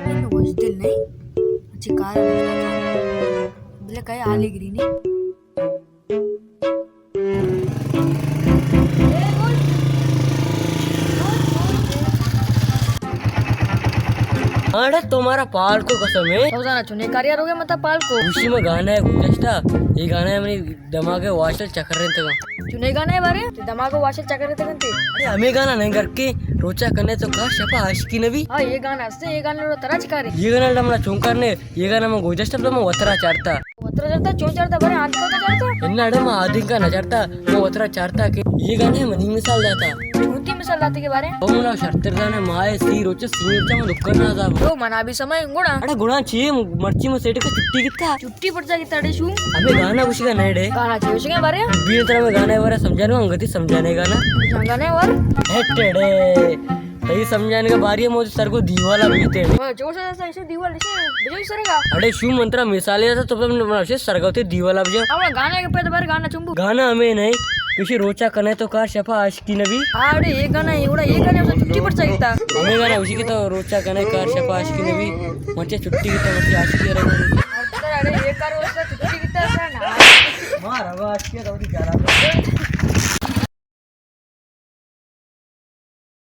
انو وش دل نہیں، اچھی کار ہے، بلے کئے حالی گری نہیں۔ اڑے تمہارا پالکو قسم ہے۔ تو زانا چنے کاریا روگے متا پالکو۔ خوشی میں گانا ہے گزشتہ، یہ گانا ہے منی دماغ واشل چکر رہتے۔ چنے گانا ہے بارے؟ تو دماغ واشل چکر رہتے کنتے۔ ارے ہمیں گانا نہیں کر کے، روچا کنے تو کار شپا عاشقی نبی۔ ہاں، یہ گانا ہستے، یہ گانا رو ترا چکارے۔ یہ گانا ڈمنا چون کرنے، یہ گانا میں گزشتہ تو میں وترا چارتا۔ وترا چارتا، چون چارتا بارے، آج کل تو چارتا؟ انہا اڑے میں آدین کا نہ چارتا، میں وترا چارتا کہ یہ گانا ہے منی مثال داتا۔ جھوٹی مثال داتے کے بارے؟ او منا شرطر دانے مائے سی روچے سی روچے میں دکان نہ عذاب۔ تو منا بھی سمجھ گڑا۔ اڑے گڑا چیے مرچی میں سیٹ کا چھٹی کتا۔ چھٹی پڑ جا کتا اڑے شو۔ ہمیں گانا کچھ کا نہیں ڈے۔ گانا چیے کچھ کا بارے؟ بی طرح میں گانا ہے بارے سمجھانے، انگتی سمجھانے گانا۔ گانا ہے بار؟ ہٹ ڈے۔ تئی سمجھانے کا باری ہے، موجود سر کو دیوالا بھی تے۔ جو سر سر دیوال سے بجو سر کا۔ اڑے شو منترا مثال ہے تو تم نے سر کو تے دیوالا بجو۔ اب گانا کے پہ بار گانا چنبو۔ گانا ہمیں نہیں، کسی روچا کنے تو کار شپا عاشقی نبی۔ اڑے یہ گانا ہے، اڑا یہ گانا تو چھٹی پڑ جا کتا۔ ہمیں گانا اسی کی تو روچا کنے کار شپا عاشقی نبی۔ مچے چھٹی کتا، مچے عاشقی رہے۔ اڑے یہ کار واسطہ چھٹی کتا سر نا۔ مار ہوا عاشقی تو جانا۔